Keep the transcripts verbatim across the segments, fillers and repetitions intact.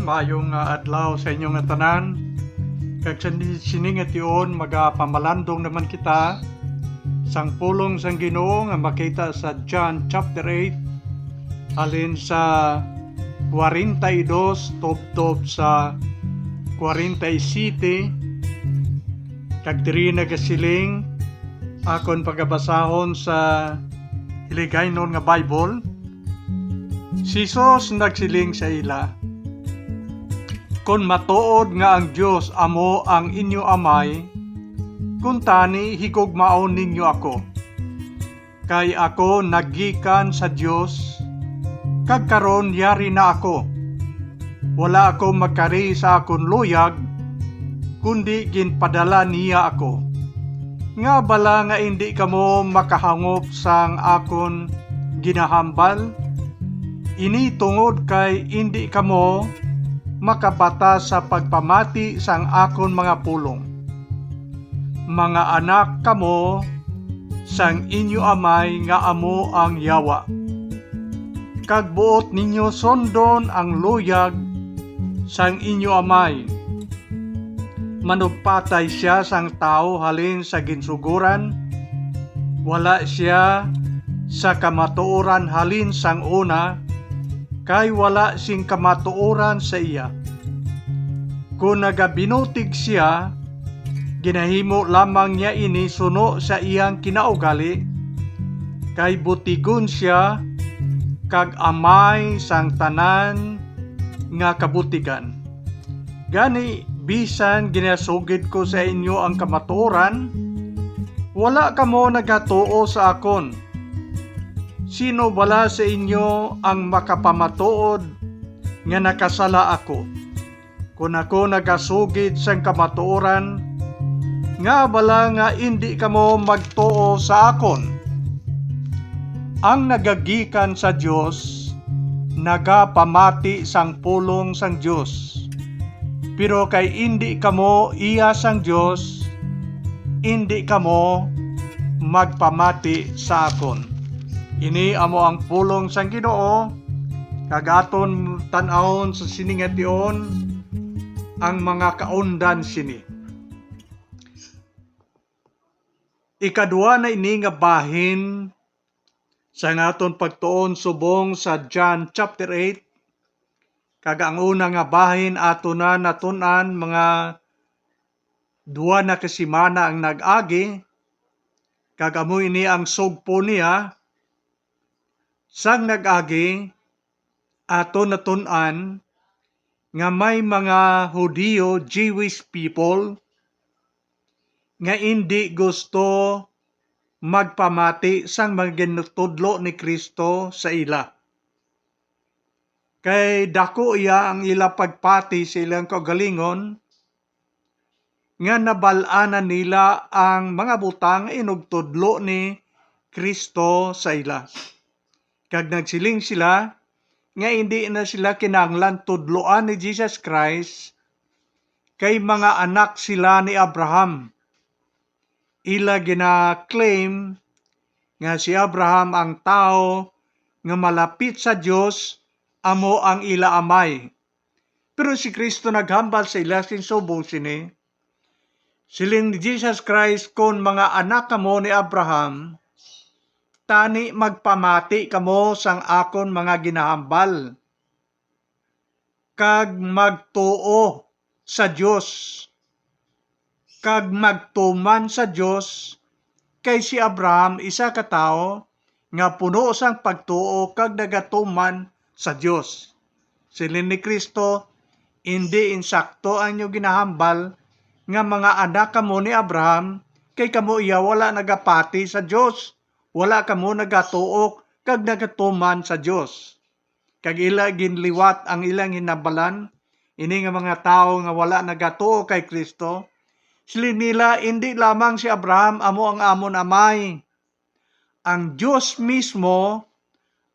Maayong, ah, adlaw sa inyo nga tanan. Kag sa ni-, sini nga tion, magapamalandong naman kita sang pulong sang Ginoo nga makita sa John chapter eight, halin sa kwarenta y dos tubtob sa kwarenta y siyete. Kag diri nagasiling, akon pagabasahon sa Hiligaynon nga Bible. Si Jesus nagsiling sa ila, "Kon matuod nga ang Dios amo ang inyo Amay, kuntani higugmaon ninyo ako, kay ako naggikan sa Dios, kag karon yari na ako. Wala ako magkari sa akon luyag, kundi ginpadala niya ako. Ngaa bala nga indi kamo makahangop sang akon ginahambal? Ini tungod kay indi kamo makabata sa pagpamati sang akon mga pulong. Mga anak kamo sang inyo Amay nga amo ang Yawa, kag buot ninyo sundon ang luyag sang inyo amay. Manugpatay sia sang tawo halin sa ginsugoran, wala sia sa kamatuoran halin sang una, kay wala sing kamatuoran sa iya. Kon nagabinutig sia, ginahimo lamang niya ini suno sa iyang kinaugali, kay butigon sia kag amay sang tanan nga kabutigan. Gani, bisan ginasugid ko sa inyo ang kamatuoran, wala kamo nagatuo sa akon. Sino bala sa inyo ang makapamatuod nga nakasala ako? Kon ako nagasugid sang kamatuoran, ngaa bala nga indi kamo magtuo sa akon? Ang nagagikan sa Dios nagapamati sang pulong sang Dios, pero kay indi kamo iya sang Dios, indi kamo magpamati sa akon." Ini amo ang pulong sang Ginoo, kag aton tan-awon sa sini nga tion ang mga kaundan sini. Ikadua na ini nga bahin sang aton pagtuon subong sa John chapter eight, kag ang una nga bahin ato na natun-an mga dua na ka semana ang nag-agi, kag amo ini ang sugpo niya. Sang nag-agi, ato natun-an nga may mga Hudiyo, Jewish people, nga indi gusto magpamati sang mga ginatudlo ni Cristo sa ila. Kay daku iya ang ila pagpati sa ilang kaugalingon, nga nabal-anan nila ang mga butang inugtudlo ni Cristo sa ila. Kag nagsiling sila nga indi na sila kinahanglan tudloan ni Jesus Christ, kay mga anak sila ni Abraham. Ila gina-claim nga si Abraham ang tawo nga malapit sa Dios, amo ang ila amay. Pero si Cristo naghambal sa ila sing subong sini. Siling ni Jesus Christ, "Kon mga anak kamo ni Abraham, tani magpamati kamo sang akon mga ginahambal, kag magtuo sa Dios, kag magtuman sa Dios, kay si Abraham isa ka tawo nga puno sang pagtuo kag nagatuman sa Dios." Siling ni Cristo, "Indi insakto ang inyo ginahambal nga mga anak kamo ni Abraham, kay kamo iya wala nagapati sa Dios, wala kamo nagatuo kag nagatuman sa Dios." Kag ila ginliwat ang ilang hinambalan, ini nga mga tawo nga wala nagatuo kay Cristo. Siling nila, "Indi lamang si Abraham amo ang amon amay. Ang Dios mismo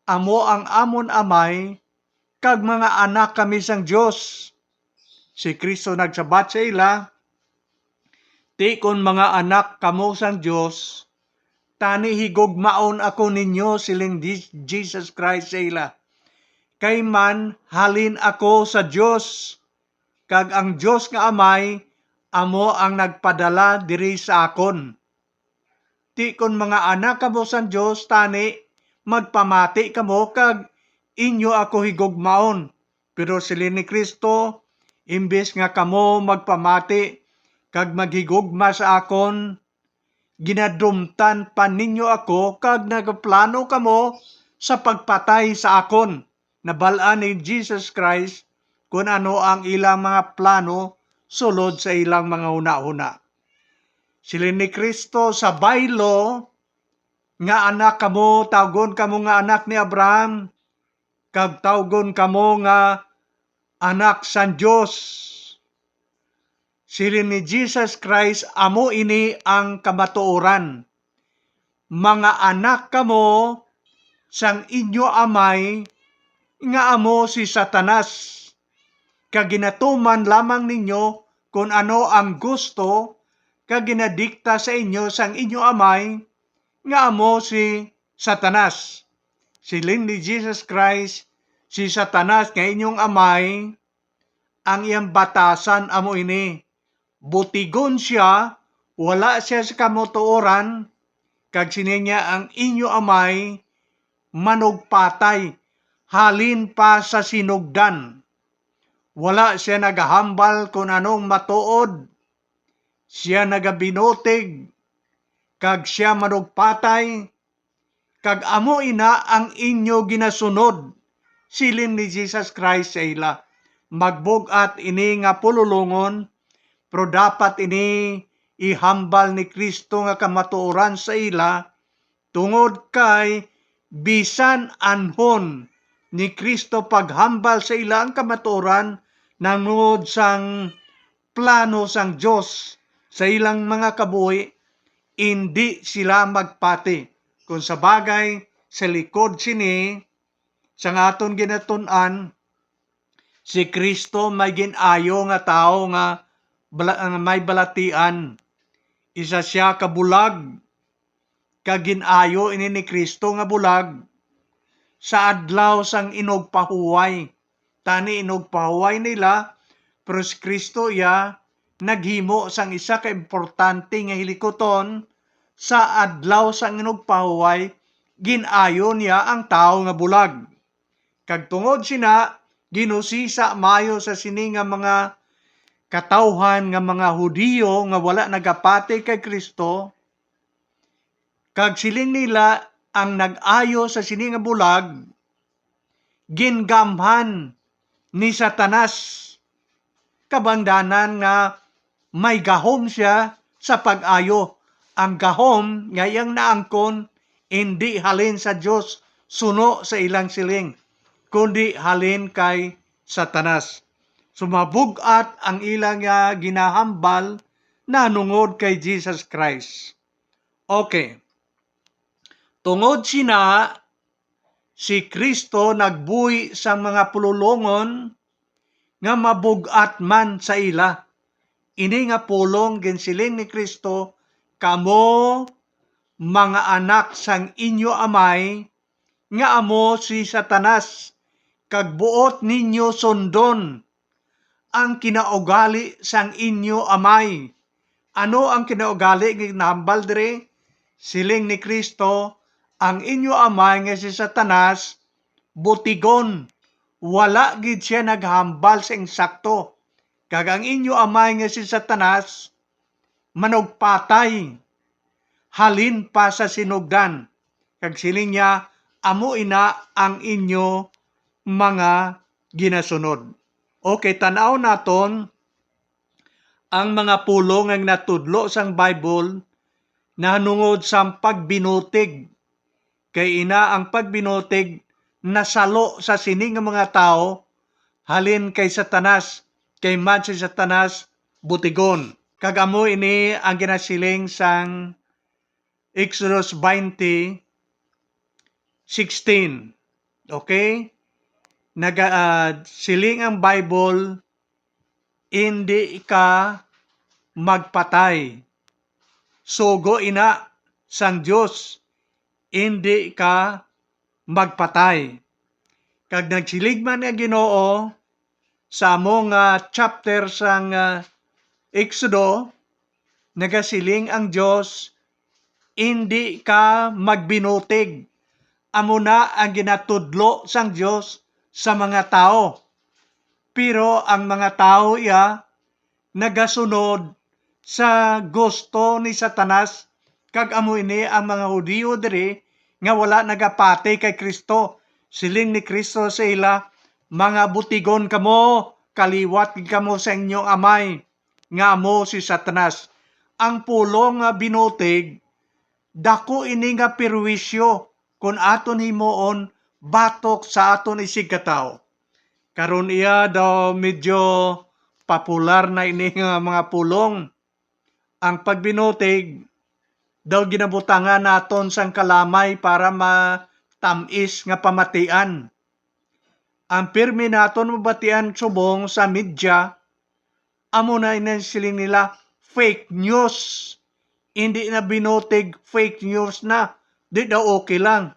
amo ang amon amay, kag mga anak kami sang Dios." Si Cristo nagsabat sa ila, "Ti kon mga anak kamo sang Dios, tani higugmaon ako ninyo," siling di-, Jesus Christ sa ila, kay man halin ako sa Dios, kag ang Dios nga Amay amo ang nagpadala diri sa akon. Ti kon mga anak kamo sang Dios, tani magpamati kamo kag inyo ako higugmaon. Pero siling ni Cristo, imbes nga kamo magpamati kag maghigugma sa akon, ginadumtan pa ninyo ako kag nagaplano kamo sa pagpatay sa akon. Nabal-an ni Jesus Christ kon ano ang ilang mga plano sulod sa ilang mga hunahuna. Siling ni Cristo, sa baylo nga anak kamo, tawgon kamo nga anak ni Abraham, kag tawgon kamo nga anak sang Dios. Siling ni Jesus Christ, amo ini ang kamatuoran. Mga anak kamo sang inyo amay nga amo si Satanas, kag ginatuman lamang ninyo kon ano ang gusto kag ginadikta sa inyo sang inyo amay nga amo si Satanas. Siling ni Jesus Christ, si Satanas nga inyong amay, ang iyang batasan amo ini. Butigon sia, wala sia sa kamatuoran, kag siling niya, ang inyo amay manugpatay halin pa sa sinugdan. Wala sia nagahambal kon anong matuod. Sia nagabinutig, kag sia manugpatay, kag amo ina ang inyo ginasunod, siling ni Jesus Christ sa ila. Magbug-at ini nga pululongon, pero dapat ini ihambal ni Cristo nga kamatuoran sa ila, tungod kay bisan anhon ni Cristo paghambal sa ila ang kamatuoran nahanungod sang plano sang Dios sa ilang mga kabuhi, indi sila magpati. Kon sa bagay, sa likod sini, sang aton ginatun-an, si Cristo may gin-ayo nga tawo nga bala-, nga may balatian. Isa sia ka bulag, kag gin-ayo ini ni Cristo nga bulag sa adlaw sang inugpahuway. Tani inugpahuway nila, pero si Cristo iya naghimo sang isa ka importante nga hilikuton sa adlaw sang inugpahuway, gin-ayo niya ang tawo nga bulag. Kag tungod sina, ginusisa maayo sa sini nga mga katawhan nga mga Hudiyo nga wala nagapati kay Cristo, kag siling nila, ang nag-ayo sa sini nga bulag, gingamhan ni Satanas. Kabangdanan nga may gahom sia sa pag-ayo. Ang gahom nga iyang naangkon indi halin sa Dios suno sa ilang siling, kundi halin kay Satanas. Sumabug-at ang ila nga ginahambal nahanungod kay Jesus Christ. Okay. Tungod sina, si Cristo nagbuhi sang mga pululongon nga mabug-at man sa ila. Ini nga pulong ginsiling ni Cristo, "Kamo mga anak sang inyo amay, nga amo si Satanas, kag buot ninyo sundon ang kinaugali sang inyo amay." Ano ang kinaugali nga ginahambal diri? Siling ni Cristo, ang inyo amay nga si Satanas butigon, wala gid sia naghambal sa insakto. Kag ang inyo amay nga si Satanas manugpatay halin pa sa sinugdan. Kag siling niya, "Amo ina ang inyo mga ginasunod." Okay, tan-aw naton ang mga pulong nga ginatudlo sang Bible nahanungod sang pagbinutig. Kay ina ang pagbinutig nasalo sa sini nga mga tawo halin kay Satanas, kay man si Satanas butigon. Kag amo ini ang ginasiling sang Exodus twenty sixteen. Okay? Naga-, ah, siling ang Bible, "Indi ka magpatay." Sugo ina sang Dios, "Indi ka magpatay." Kag nagsiling man ang Ginoo sa amo nga chapter sang, ah, Exodo, nagasiling ang Dios, "Indi ka magbinutig." Amo na ang ginatudlo sang Dios sa mga tawo. Pero ang mga tawo iya nagasunod sa gusto ni Satanas, kag amo ini ang mga Hudiyo diri nga wala nagapati kay Cristo. Siling ni Cristo sa ila, "Mga butigon kamo, kaliwat gid kamo sa inyong amay, nga amo si Satanas." Ang pulong nga binutig, dako ini nga perwisyo kon aton himuon batok sa aton isigkatawo. Karon iya daw medyo popular na ini nga mga pulong. Ang pagbinutig daw ginabutangan naton sang kalamay para matam-is nga pamatian. Ang pirmi naton mabatian subong sa media, amo na ini siling nila, fake news. Hindi na binutig, fake news na. Di daw okay lang.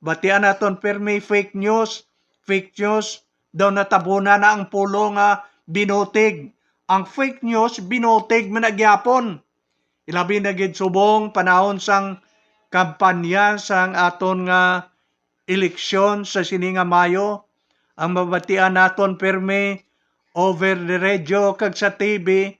Batian naton pirmi, fake news, fake news. Daw natabunan na ang pulong nga binutig. Ang fake news, binutig man na gyapon. Ilabi na gid subong panahon sang kampanya sang aton nga eleksyon sa sini nga Mayo, ang mabatian naton pirmi over the radio kag sa T V,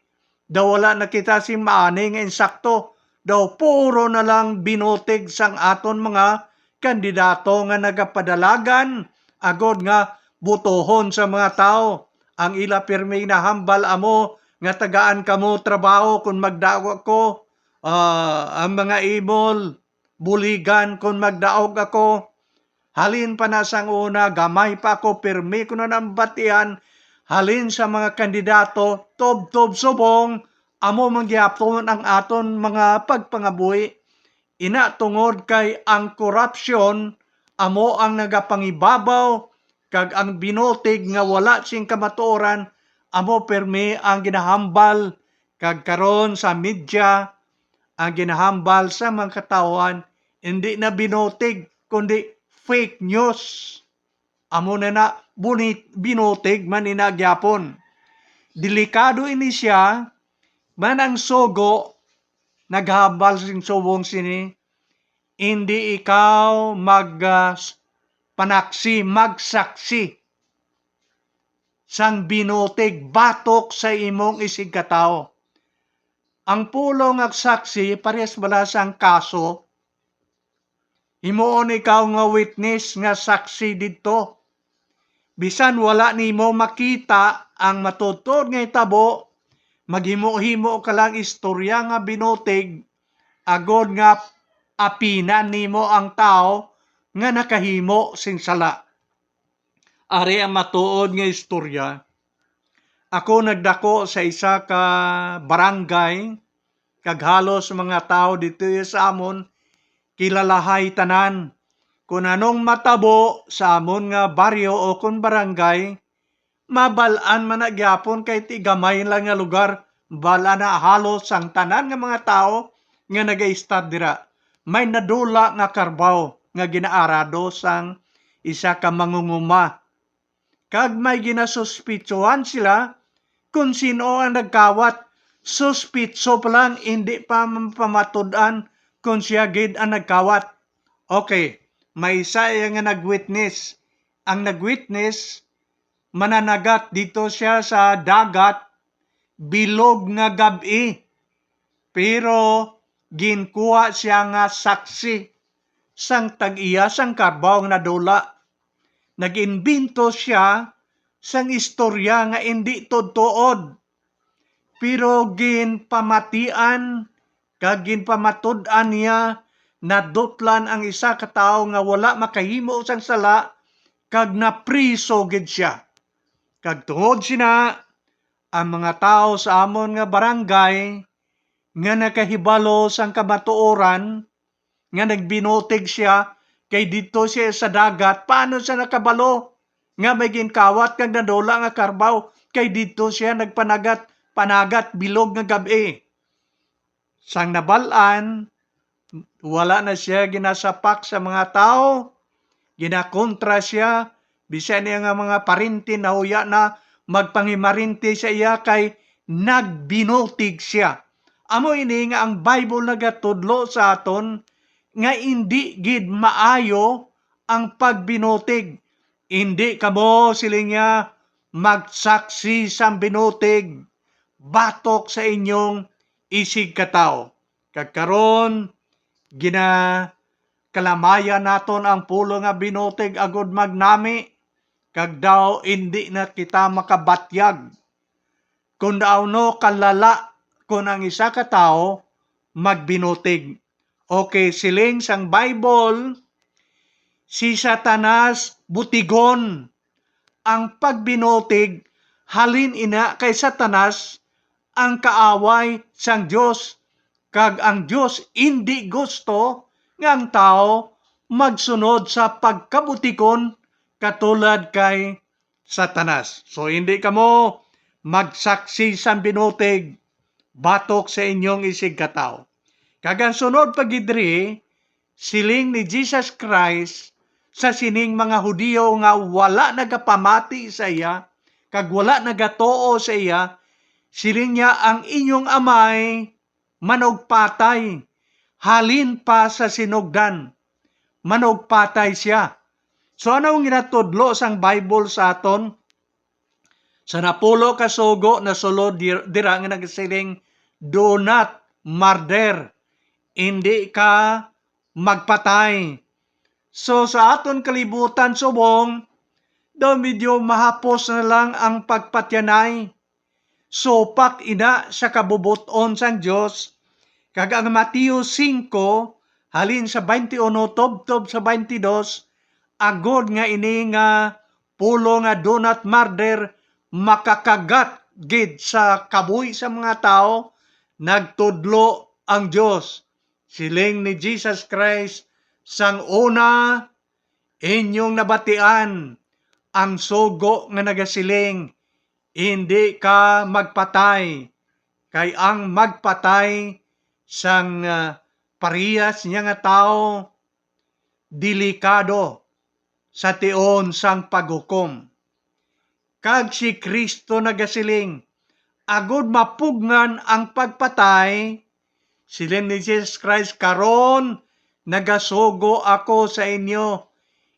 daw wala na kita sing maani nga insakto, daw puro na lang binutig sang aton mga kandidato nga nagapadalagan agod nga butohon sa mga tawo. Ang ila pirmi nahambal amo nga tagaan kamo trabaho kon magdaog ako, ah, ang mga imol, buligan kon magdaog ako. Halin pa na sang una, gamay pa ako, pirmi ko na nang batian halin sa mga kandidato, tubtob subong, amo man gyapon ang aton mga pagpangabuhi. Ina tungod kay ang korupsyon amo ang nagapangibabaw, kag ang binutig nga wala sing kamatuoran amo pirmi ang ginahambal, kag karon sa media ang ginahambal sa mga katawhan, hindi na binutig, kundi fake news. Amo na na, bunit-, binutig man ina gyapon. Delikado ini siya, man ang sugo, naghambal sing subong sini, "Hindi ikaw mag, ah, s-, panaksi, magsaksi sang binutig batok sa imong isigkatawo." Ang pulong nga saksi, parehas bala sang kaso, himuon ikaw nga witness, nga saksi didto. Bisan wala nimo makita ang matuod-tuod nga hitabo, maghimo-himo ka lang istorya nga binutig, agod nga apinan nimo ang tawo nga nakahimo sing sala. Ari ang matuod nga istorya. Ako nagdako sa isa ka barangay, kag halos mga tawo dito sa amon, kilalahay tanan. Kung anong matabo sa amon nga baryo o kon barangay, mabal-an man na gyapon kay ti gamay lang nga lugar, bal-an na halos ang tanan nga mga tawo nga nagaistar dira. May nadula nga karbaw nga ginaarado sang isa ka mangunguma. Kag may ginasuspitsuhan sila kung sin-o ang nagkawat. Suspitso pa lang, indi pa man pamatud-an kung sia gid ang nagkawat. Okay, may isa iya nga nag-witness. Ang nag-witness, mananagat dito siya sa dagat, bilog nga gab-i. Pero ginkuha siya nga saksi sang tag-iya sang karbaw nga nadula. Nag-imbento siya sang istorya nga indi tuod-tuod. Pero ginpamatian kag ginpamatud-an niya, nadutlan ang isa ka tawo nga wala makahimo sang sala, kag napriso gid sia. Kag tungod sina, ang mga tawo sa amon nga barangay nga nakahibalo sang kamatuoran nga nagbinutig sia, kay didto sia sa dagat. Paano sia nakabalo nga may ginkawat kag nadula nga karbaw? Kay didto sia nagpanagat, panagat bilog nga gab-i. Sang nabal-an, wala na sia ginasapak sa mga tawo, ginakontra sia, Bisan niya nga mga parente nahuya na, magpangimarente sa iya kay nagbinutig siya. Amo ini nga ang Bible nagatudlo sa aton nga indi gid maayo ang pagbinutig. Indi kamo, siling niya, magsaksi sang binutig batok sa inyong isigkatawo. Kag karon, ginakalamayan naton ang pulong nga binutig agud magnami, kag daw indi na kita makabatyag kon daw no kalala kon ang isa ka tawo magbinutig. Okay, siling sang Bible, si Satanas butigon. Ang pagbinutig halin ina kay Satanas, ang kaaway sang Dios, kag ang Dios indi gusto nga ang tawo magsunod sa pagkabutigon katulad kay Satanas. So, hindi kamo magsaksi sang binutig batok sa inyong isigkatawo. Kag ang sunod pa gid diri, siling ni Jesus Christ sa sining mga Hudiyo nga wala nagapamati sa iya kag wala nagatuo sa iya, siling niya, "Ang inyong amay manugpatay halin pa sa sinugdan." Manugpatay siya. So, ano ang ginatudlo sang Bible sa aton? Sa napulo ka sugo nasulod dir-, dira nga nagasiling, "Do not murder." Hindi ka magpatay. So, sa aton kalibutan subong, daw medyo mahapos na lang ang pagpatyanay. Supak ina sa kabubot-on sang Dios, kag ang Mateo singko, halin sa twenty-one tubtob sa twenty-dos, agod nga ini nga pulong nga "Do not murder" makakagat gid sa kabuhi sa mga tawo, nagtudlo ang Dios. Siling ni Jesus Christ, "Sang una, inyong nabatian ang sugo nga nagasiling, 'Indi ka magpatay,' kay ang magpatay sang, ah, parehas niya nga tawo delikado sa tion sang paghukom." Kag si Cristo nagasiling, "Agod mapugngan ang pagpatay," siling ni Jesus Christ, "Karon nagasugo ako sa inyo,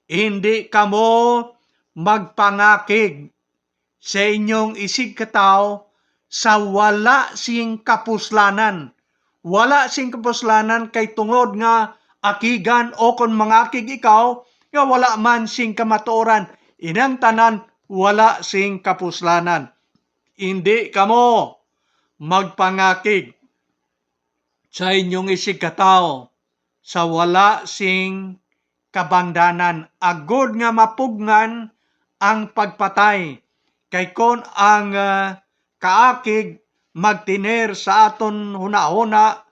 indi kamo magpangakig sa inyong isigkatawo sa wala sing kapuslanan." Wala sing kapuslanan kay tungod nga akigan o kon mangakig ikaw nga wala man sing kamatuoran, inang tanan wala sing kapuslanan. Indi kamo magpangakig sa inyong isigkatawo sa wala sing kabangdanan, agod nga mapugngan ang pagpatay. Kay kon ang, ah, kaakig magtener sa aton hunahuna,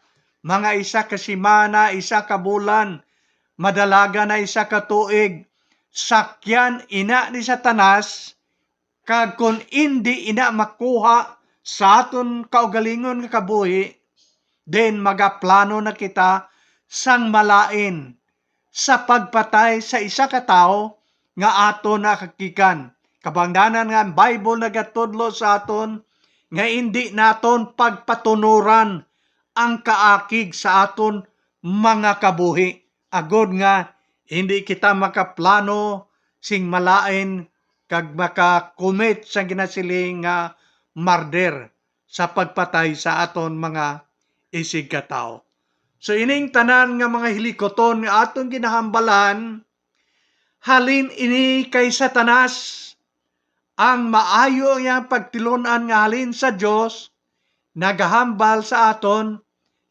mga isa ka semana, isa ka bulan, madalagan na isa ka tuig, sakyan ina ni Satanas, kag kon indi ina makuha sa aton kaugalingon nga kabuhi, then magaplano na kita sang malain sa pagpatay sa isa ka tawo nga aton nakakikan. Kabangdanan nga ang Bible nagatudlo sa aton nga indi naton pagpatunuran ang kaakig sa aton mga kabuhi, agod nga indi kita makaplano sing malain kag maka-commit sang ginasiling nga murder sa pagpatay sa aton mga isigkatawo. So, ining tanan nga mga hilikuton nga aton ginahambalan, halin ini kay Satanas. Ang maayo nga pagtilon-an nga halin sa Dios nagahambal sa aton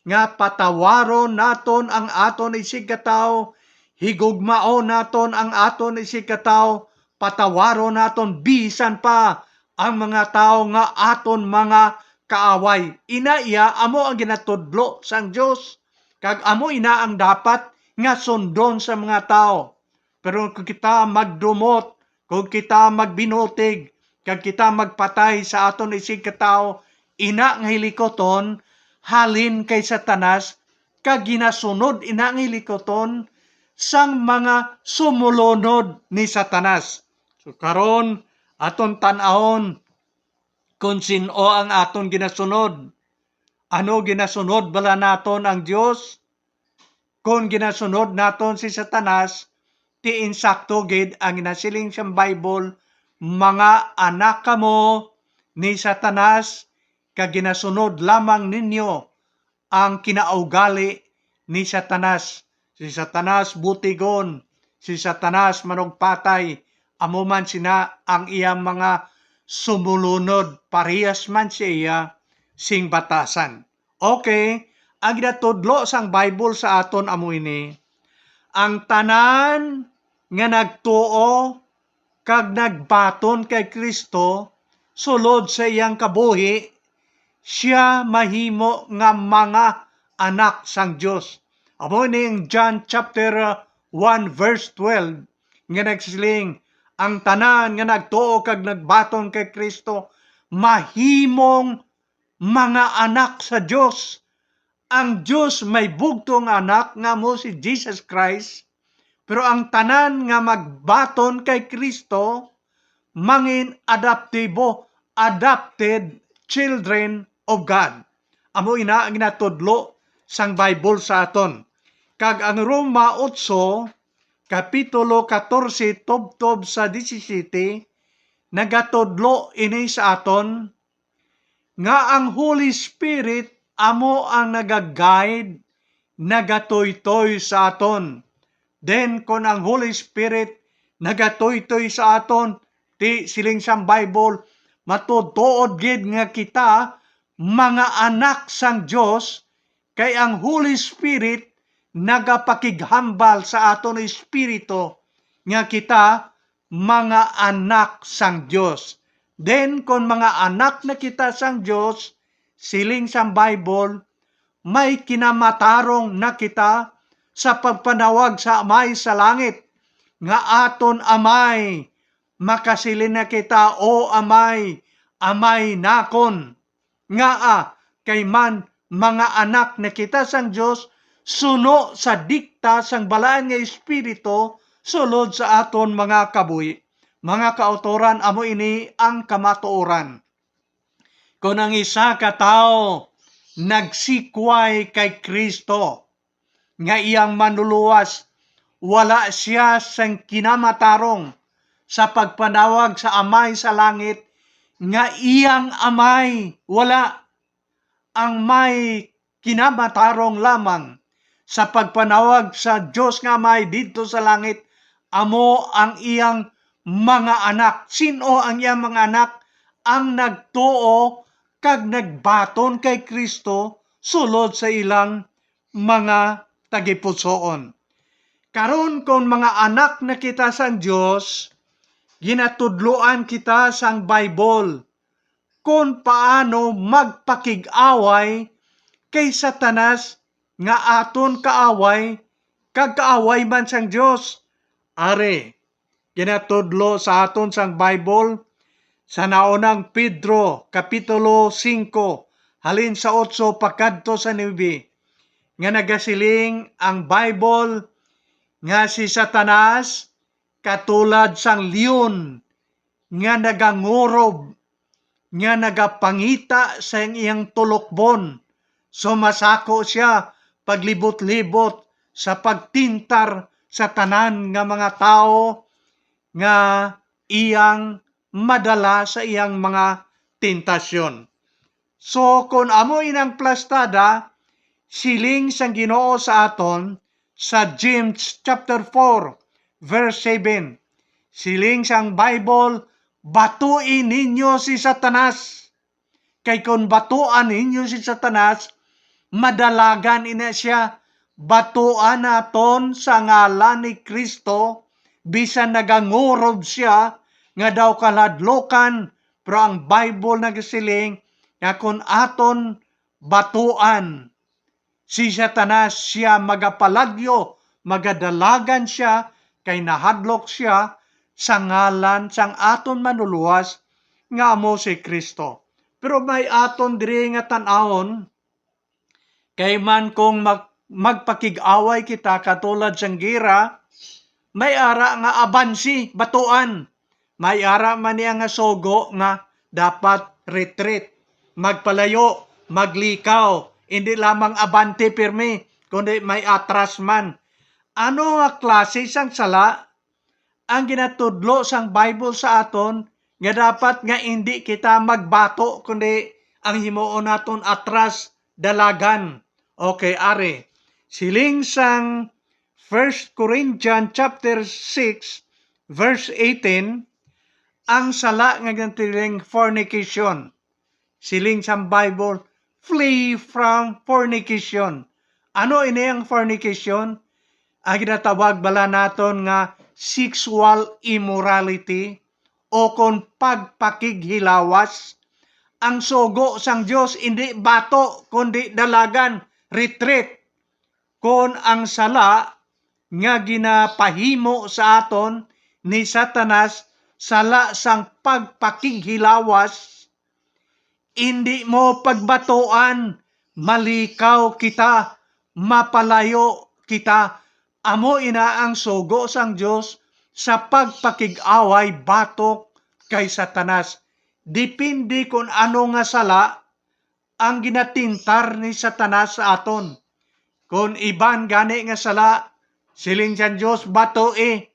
nga patawaron naton ang aton isigkatawo, higugmaon naton ang aton isigkatawo, patawaron naton bisan pa ang mga tawo nga aton mga kaaway. Ina iya amo ang ginatudlo sang Dios, kag amo ina ang dapat nga sundon sa mga tawo. Pero kung kita magdumot, kung kita magbinutig, kag kita magpatay sa aton isigkatawo, ina nga hilikuton halin kay Satanas, kag ginasunod ina nga hilikuton sang mga sumulunod ni Satanas. So karon, aton tan-awon kung sin-o ang aton ginasunod. Ano, ginasunod bala naton ang Dios? Kon ginasunod naton si Satanas, ti insakto gid ang ginasiling sang Bible, "Mga anak kamo ni Satanas, kag ginasunod lamang ninyo ang kinaugali ni Satanas." Si Satanas butigon, si Satanas manugpatay, amo man sina ang iyang mga sumulunod, parehas man siya sing batasan. Okay, ang ginatudlo sang Bible sa aton amo ini, ang tanan nga nagtuo kag nagbaton kay Cristo sulod sa iyang kabuhi, sia mahimo nga mga anak sang Dios. Amo ini ang John chapter, uh, one verse twelve nga nagsiling, "Ang tanan nga nagtuo kag nagbaton kay Cristo mahimong mga anak sa Dios." Ang Dios may bugtong anak nga amo si Jesus Christ, pero ang tanan nga magbaton kay Cristo mangin adoptibo, adopted children of God. Amo ina ang ginatudlo sang Bible sa aton. Kag ang Roma otso, kapitulo katorse, tubtob sa disisiyete, nagatudlo ini sa aton nga ang Holy Spirit amo ang naga-guide, nagatuytoy sa aton. Then, kon ang Holy Spirit nagatuytoy sa aton, ti siling sang Bible, matuod-tuod gid nga kita mga anak sang Dios, kay ang Holy Spirit nagapakighambal sa aton espiritu nga kita mga anak sang Dios. Then, kon mga anak na kita sang Dios, siling sang Bible, may kinamatarong na kita sa pagpanawag sa Amay sa langit, nga aton Amay. Makasiling na kita, "O Amay, Amay nakon." Ngaa, kay man mga anak na kita sang Dios, suno sa dikta sang Balaan nga Espiritu, sulod sa aton mga kabuhi. Mga kautoran, amo ini ang kamatuoran. Kon ang isa ka tawo nagsikway kay Cristo, nga iyang Manluluwas, wala sia sang kinamatarong sa pagpanawag sa Amay sa langit nga iyang Amay. Wala. Ang may kinamatarong lamang sa pagpanawag sa Dios nga Amay didto sa langit amo ang iyang mga anak. Sin-o ang iyang mga anak? Ang nagtuo kag nagbaton kay Cristo sulod sa ilang mga tagipusoon. Karon, kon mga anak na kita sang Dios, ginatudloan kita sang Bible kon paano magpakig-away kay Satanas nga aton kaaway kag kaaway man sang Dios. Ari, ginatudlo sa aton sang Bible sa naunang Pedro, kapitulo singko, halin sa otso pakadto sa nuebe, nga nagasiling ang Bible nga si Satanas katulad sang leon nga nagangurob, nga nagapangita sa iyang tulokbon. Sumasako sia paglibot-libot sa pagtintar sa tanan nga mga tawo nga iyang madala sa iyang mga tentasyon. So, kon amo inang plastada, siling sang Ginoo sa aton sa James chapter four, verse seven, siling sang Bible, "Batui ninyo si Satanas." Kay kon batuan ninyo si Satanas, madalagan ina sia. Batuan naton sa ngalan ni Cristo, bisan nagangurob sia nga daw kaladlokan, pero ang Bible nagasiling nga kon aton batuan si Satanas, sia magapalagyo, magadalagan sia, kay nahadlok sia sa ngalan sang aton Manluluwas nga amo si Cristo. Pero may aton diri nga tan-awon, kay man kung mag-, magpakig-away kita katulad sang gera, may ara nga abansi, batuan. May ara man niya nga sugo nga dapat retreat, magpalayo, maglikaw, hindi lamang abante pirmi, kundi may atras man. Ano nga klase sang sala ang ginatudlo sang Bible sa aton nga dapat nga indi kita magbato, kundi ang himuon naton atras, dalagan? Okay, ari. Siling sang First Corinthians chapter six, verse eighteen, ang sala nga ginatiling fornication. Siling sang Bible, "Flee from fornication." Ano ini ang fornication? Ang ginatawag bala naton nga sexual immorality o kon pagpakighilawas. Ang sugo sang Dios indi bato, kundi dalagan, retreat. Kon ang sala nga ginapahimo sa aton ni Satanas sala sang pagpakighilawas, indi mo pagbatuan, malikaw kita, mapalayo kita. Amo ina ang sugo sang Dios sa pagpakig-away batok kay Satanas. Depende kon ano nga sala ang ginatintar ni Satanas sa aton. Kon iban gani nga sala, siling sang Dios, batoi.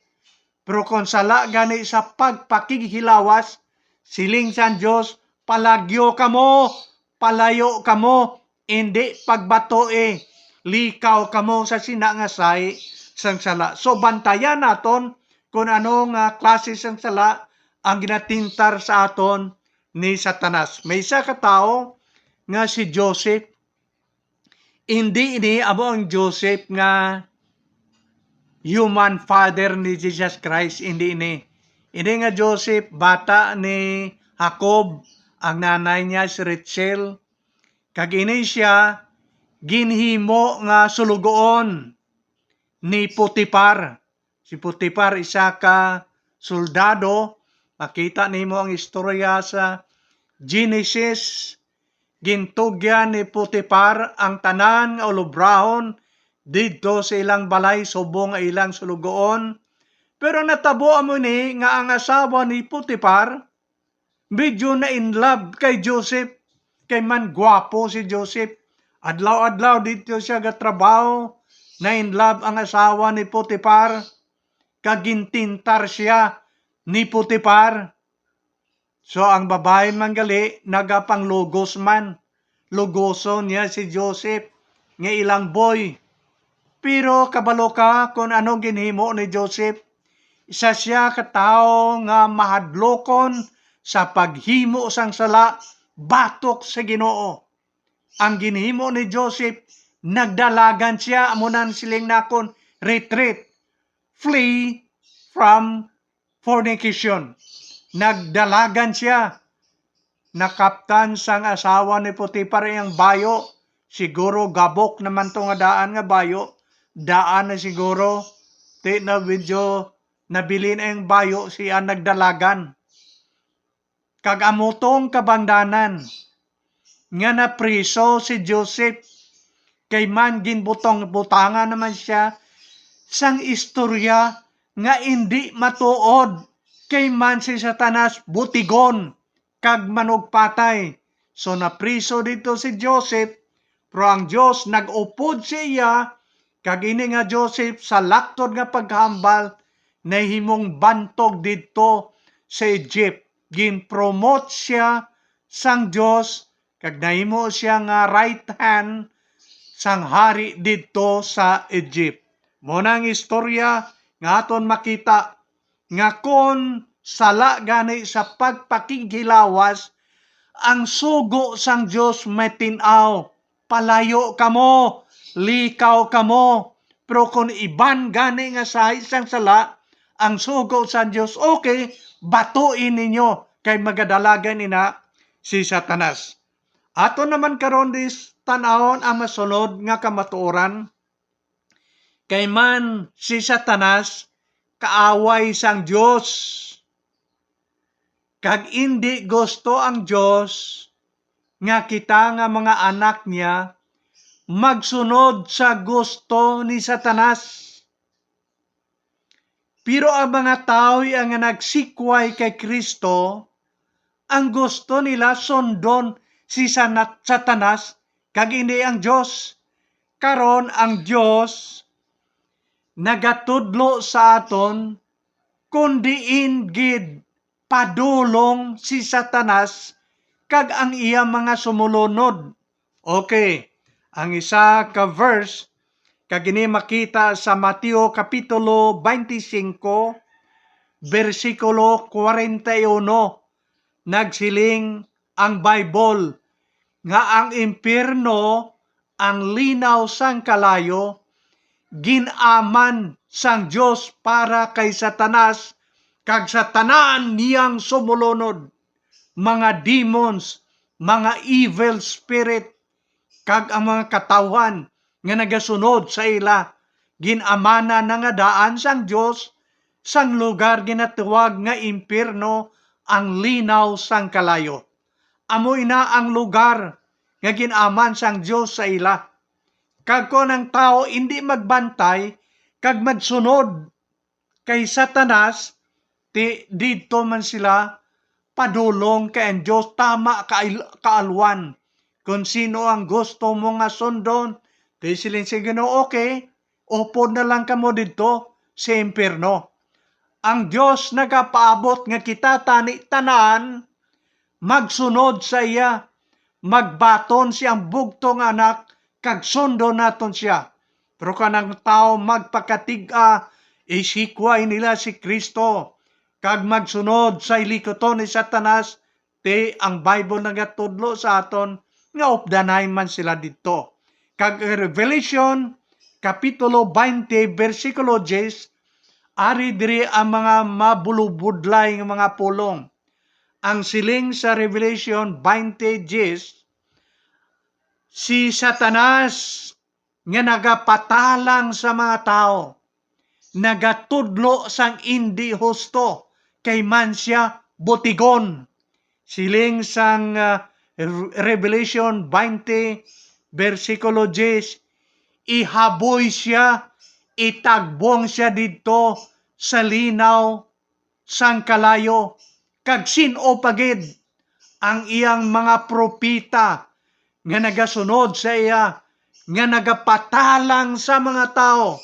Pero kon sala gani sa pagpakighilawas, siling sang Dios, palagyo kamo, palayo kamo, indi pagbatoi. Likaw kamo sa sina nga sahi sang sala. So, bantayan naton kon ano nga klase sang sala ang ginatintar sa aton ni Satanas. May isa ka tawo nga si Joseph. Hindi ini amo ang Joseph nga human father ni Jesus Christ. Hindi ini. Ini nga Joseph, bata ni Jacob, ang nanay niya si Rachel. Kag ini sia ginhimo nga sulugoon ni Potifar. Si Potifar, isa ka soldado. Makita nimo ang istorya sa Genesis. Gintugyan ni Potifar ang tanan nga ulubrahon didto sa ilang balay subong nga ilang sulugoon. Pero natabo amo ni nga ang asawa ni Potifar medyo na in love kay Joseph, kay man gwapo si Joseph. Adlaw-adlaw didto siya gatrabaho, na in love ang asawa ni Potifar, kag gintintar siya ni Potifar. So, ang babayi man gali nagapanglugos man. Lugoson niya si Joseph nga ilang boy. Pero kabalo ka kon ano ginhimo ni Joseph? Isa sia ka tawo nga mahadlokon sa paghimo sang sala batok sa Ginoo. Ang ginhimo ni Joseph, nagdalagan sia, amo nang siling nakon, retreat, flee from fornication. Nagdalagan sia. Nakaptan sang asawa ni Potifar iyang bayo. Siguro gabok naman to nga daan nga bayo. Daan na siguro. Ti na medyo nabilin ang bayo, siya nagdalagan. Kag amo tong kabangdanan nga napriso si Joseph, kay man ginbutang-butangan naman sia sang istorya nga indi matuod, kay man si Satanas butigon kag manugpatay. So, napriso didto si Joseph, pero ang Dios nag-upod sa iya, kag ini nga Joseph sa laktod nga paghambal nahimong bantog didto sa Egypt. Gin-promote sia sang Dios kag nahimo sia nga right hand sang hari didto sa Egypt. Mao na ang istorya nga aton makita nga kon sala gani sa pagpakighilawas, ang sugo sang Dios matin-aw, "Palayo kamo, likaw kamo." Pero kon iban gani nga sahi sang sala ang sugo sang Dios, okay, batui ninyo, kay magadalagan ina si Satanas. Ato naman karon dis tan-awon ang masulod nga kamatuoran. Kay man si Satanas kaaway sang Dios, kag indi gusto ang Dios nga kita nga mga anak niya magsunod sa gusto ni Satanas. Pero ang mga tawo iya nga nagsikway kay Cristo, ang gusto nila sundon si Sanat-, Satanas kag hindi ang Dios. Karon ang Dios nagatudlo sa aton kon diin gid padulong si Satanas kag ang iya mga sumulunod. Okay, ang isa ka verse kag ini makita sa Mateo Kapitulo twenty-five, bersikulo forty-one. Nagsiling ang Bible nga ang impyerno, ang linaw sang kalayo, gin-aman sang Dios para kay Satanas kag sa tanan niyang sumulunod, mga demons, mga evil spirit, kag ang mga katawhan nga nagasunod sa ila. Gin-amanan na nga daan sang Dios sang lugar ginatawag nga impyerno, ang linaw sang kalayo. Amo ina ang lugar nga gin-aman sang Dios sa ila. Kag kon ang tawo indi magbantay kag magsunod kay Satanas, ti didto man sila padulong kay ang Dios tama kail-, kaalwan. Kon sino ang gusto mo nga sundon, ti siling sa Ginoo, "Okay, upod na lang kamo didto sa impyerno." Ang Dios nagapaabot nga kita tani tanan magsunod sa iya, magbaton siyang bugtong Anak, kag sundon naton siya. Pero kon ang tawo magpakatig-a, isikway nila si Cristo, kag magsunod sa hilikuton ni Satanas, ti ang Bible nagatudlo sa aton nga updanay man sila didto. Kag ang Revelation, Kapitulo twenty, bersikulo diyes, ari diri ang mga mabulubudlay nga mga pulong. Ang siling sa Revelation twenty diyes, si Satanas nga nagapatalang sa mga tawo, nagatudlo sang indi husto, kay man sia butigon. Siling sang, ah, Re-, Revelation twenty, bersikulo diyes, "Ihaboy sia, itagbong sia didto sa linaw sang kalayo, kag sin-o pa gid ang iyang mga propeta nga nagasunod sa iya, nga nagapatalang sa mga tawo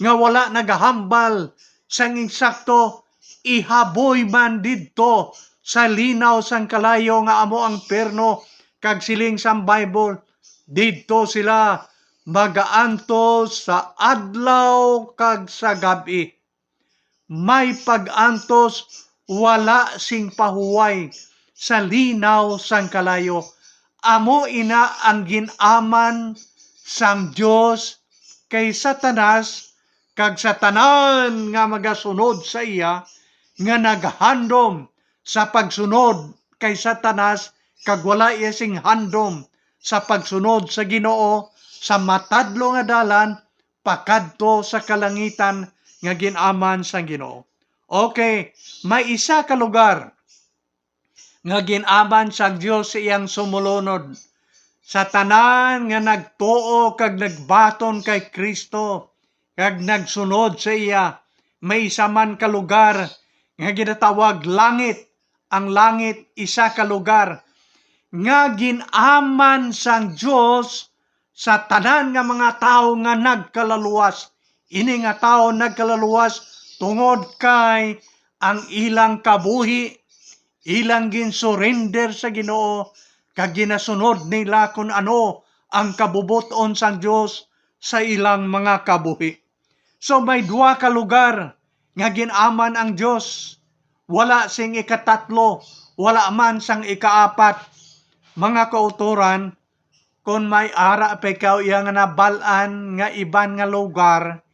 nga wala nagahambal sang insakto, ihaboy man didto sa linaw sang kalayo nga amo ang impyerno, kag siling sang Bible, didto sila magaantos sa adlaw kag sa gab-i." May pag-antos wala sing pahuway sa linaw sang kalayo. Amo ina ang gin-aman sang Dios kay Satanas kag sa tanan nga magasunod sa iya, nga naghandom sa pagsunod kay Satanas kag wala iya sing handom sa pagsunod sa Ginoo sa matadlo nga dalan pakadto sa kalangitan nga gin-aman sang Ginoo. Okay, may isa ka lugar nga gin-aman sang Dios sa iyang sumulunod, sa tanan nga nagtuo kag nagbaton kay Cristo kag nagsunod sa iya. May isa man ka lugar nga ginatawag langit. Ang langit isa ka lugar nga gin-aman sang Dios sa tanan nga mga tawo nga nagkalaluwas. Ini nga tawo nagkalaluwas tungod kay ang ilang kabuhi, ilang ginsurrender sa Ginoo, kag ginasunod nila kon ano ang kabubot-on sang Dios sa ilang mga kabuhi. So, may duha ka lugar nga gin-aman ang Dios. Wala sing ikatatlo, wala man sang ikaapat. Mga kautoran, kon may ara pa ikaw iya nga nabal-an nga iban nga lugar,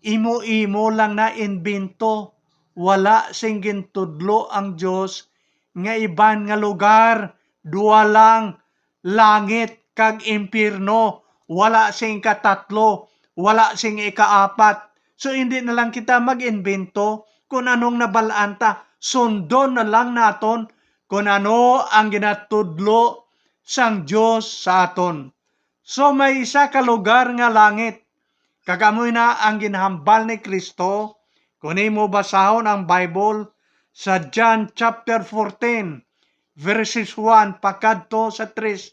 imo-imo lang na imbento. Wala sing gintudlo ang Dios nga iban nga lugar, duha lang, langit kag impyerno, wala sing ikatatlo, wala sing ikaapat. So, hindi na lang kita mag-imbento kung anong nabal-an ta. Sundon na lang naton kung ano ang ginatudlo sang Dios sa aton. So, may isa ka lugar nga langit, kag amo na ang ginhambal ni Cristo, Kung imo basahon ang Bible, sa John chapter fourteen, verses one pakadto sa tres,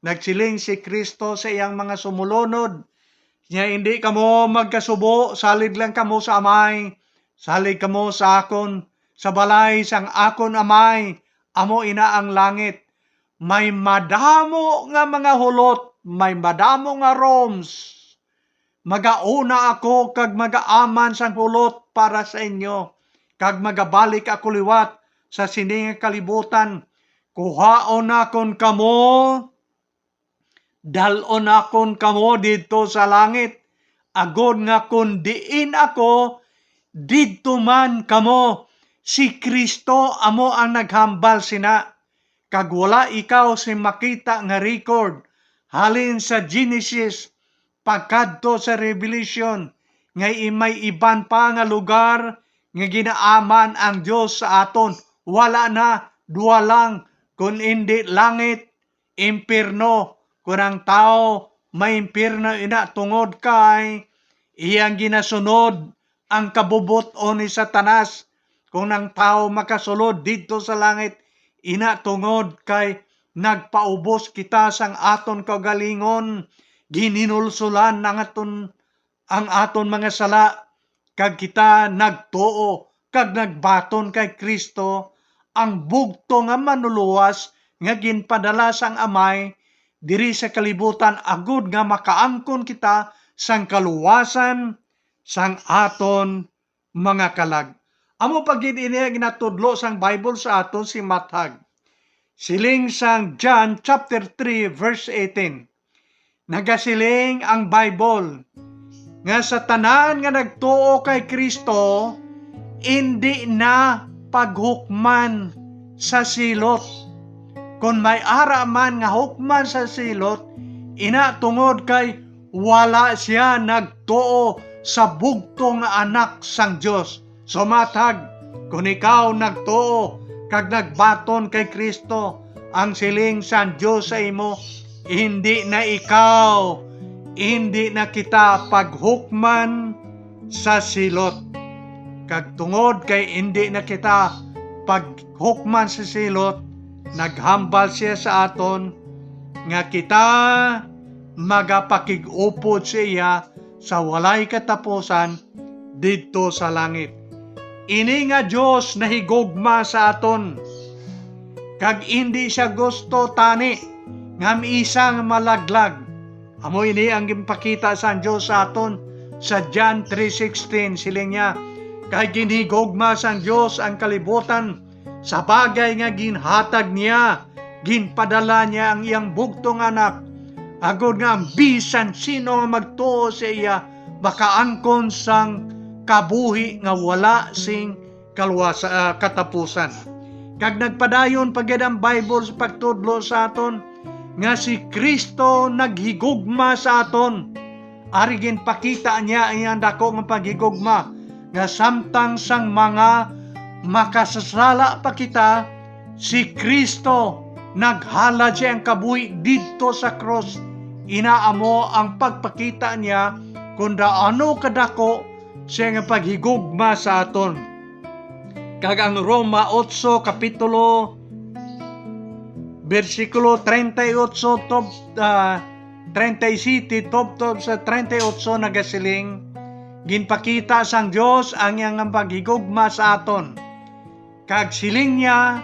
nagsiling si Cristo sa iyang mga sumulunod, niya, "Hindi kamo magkasubo, salig lang kamo sa Amay, salig kamo sa akon. Sa balay sang akon Amay, amo ina ang langit. May madamo nga mga hulot, may madamo nga rooms. Magauna ako kag magaaman sang hulot para sa inyo, kag magabalik ako liwat sa sini nga kalibutan. Kuhaon nakon kamo, dal-on nakon kamo didto sa langit, agod nga kon diin ako, didto man kamo." Si Cristo amo ang naghambal sina, kag wala ikaw sing makita nga record halin sa Genesis pakadto sa Revelation nga i-, may iban pa nga lugar nga ginaaman ang Dios sa aton. Wala na, duha lang, kun indi langit, impierno. Kon ang tawo maimpierno ina tungod kay iyang ginasunod ang kabubot-on ni Satanas, kon ang tawo makasulod didto sa langit, ina tungod kay nagpaubos kita sang aton kaugalingon, gininulsolan ang aton, ang aton mga sala, kag kita nagtuo kag nagbaton kay Cristo, ang bugtong nga manlulowas nga ginpadala sang Amay diri sa kalibutan, agod nga makaangkon kita sang kaluwasan sang aton mga kalag. Amo pa gid ini ang ginatudlo sang Bible sa aton si Matag. Siling sang John chapter three, verse eighteen, nagasiling ang Bible nga sa tanan nga nagtuo kay Cristo, indi na paghukman sa silot. Kon may ara man nga hukman sa silot, ina tungod kay wala sia nagtuo sa bugtong nga Anak sang Dios. So matag, kon ikaw nagtuo kag nagbaton kay Cristo, ang siling sang Dios sa imo, hindi na ikaw, hindi na kita paghukman sa silot. Kag tungod kay hindi na kita paghukman sa silot, naghambal sia sa aton nga kita magapakig-upod sa iya sa walay katapusan didto sa langit. Ini nga Dios nahigugma sa aton, kag indi sia gusto tani nga may isa nga malaglag. Amo ini ang ginpakita sang Dios sa aton sa John three sixteen, siling niya, "Kay ginhigugma sang Dios ang kalibutan, sa bagay nga ginhatag niya, ginpadala niya ang iyang bugtong Anak, agod nga ang bisan sino nga magtuo sa iya makaangkon sang kabuhi nga wala sing kaluwasa, ah, katapusan." Kag nagpadayon pa gid ang Bible sa pagtudlo sa aton nga si Cristo naghigugma sa aton. Ari ginpakita niya ang iyang dako nga paghigugma, nga samtang sang mga makasasala pa kita, si Cristo naghalad siya ang kabuhi didto sa krus. Ina amo ang pagpakita niya kon daano kadako siya nga paghigugma sa aton. Kag ang Roma otso, kapitulo, bersikulo treinta y ocho tub-, ah, treinta y siete tubtob sa treinta y ocho nagasiling, "Ginpakita sang Dios ang iyang paghigugma sa aton." Kag siling niya,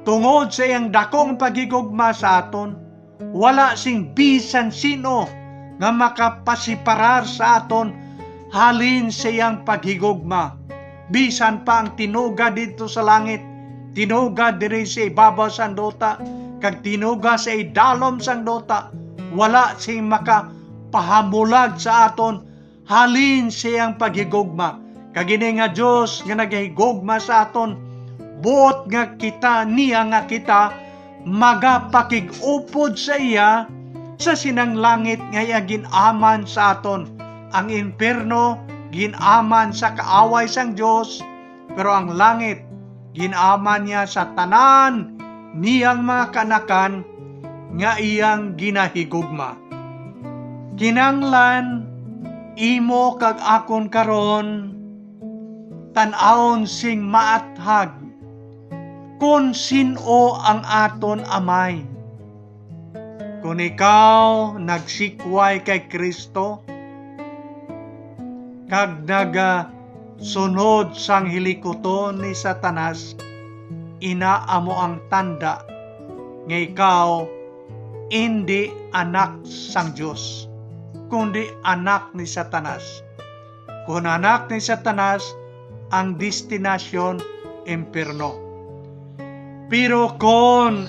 tungod sa iyang dakong paghigugma sa aton, wala sing bisan sino nga makapasiparar sa aton halin sa iyang paghigugma. Bisan pa ang tinuga didto sa langit, tinuga diri sa ibabaw sang duta, kag tinuga sa idalom sang duta, wala sing makapahamulag sa aton halin sa iyang paghigugma. Kag ini nga Dios nga nagahigugma sa aton, buot nga kita niya nga kita magapakig-upod sa iya sa sinang langit nga iya gin-aman sa aton. Ang impierno gin-aman sa kaaway sang Dios, pero ang langit gin-aman niya sa tanan niyang mga kaanakan nga iyang ginahigugma. Kinahanglan imo kag akon karon tan-awon sing maathag kon sin-o ang aton Amay. Kon ikaw nagsikway kay Cristo kag nagasunod sang hilikuton ni Satanas, ina amo ang tanda nga ikaw indi anak sang Dios, kundi anak ni Satanas. Kon anak ni Satanas, ang destinasyon impyerno. Pero kon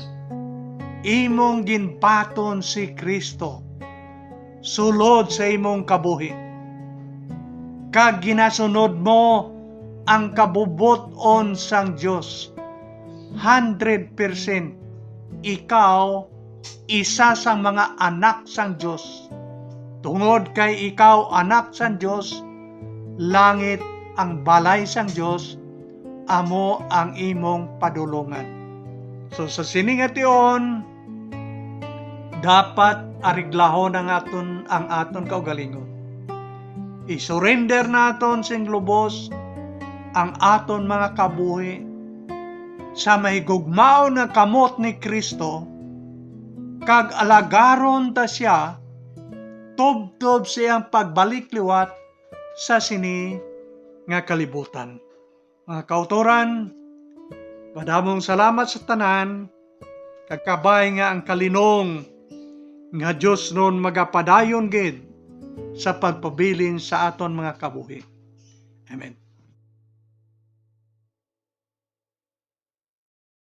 imong ginbaton si Cristo sulod sa imong kabuhi, kag ginasunod mo ang kabubot-on sang Dios, hundred percent ikaw isa sang mga anak sang Dios. Tungod kay ikaw anak sang Dios, langit ang balay sang Dios, amo ang imong padulongan. So, sa sini nga tion, dapat ariglahon ang aton, ang aton kaugalingon. I-surrender naton sing lubos ang aton mga kabuhi sa mahigugmaon nga kamot ni Cristo, kag alagaron ta sia tubtob sa iyang pagbalik liwat sa sini nga kalibutan. Mga kautoran, madamong salamat sa tanan, kag kabay nga ang kalinong nga Dios nun magapadayon gid sa pagpabilin sa aton mga kabuhi. Amen.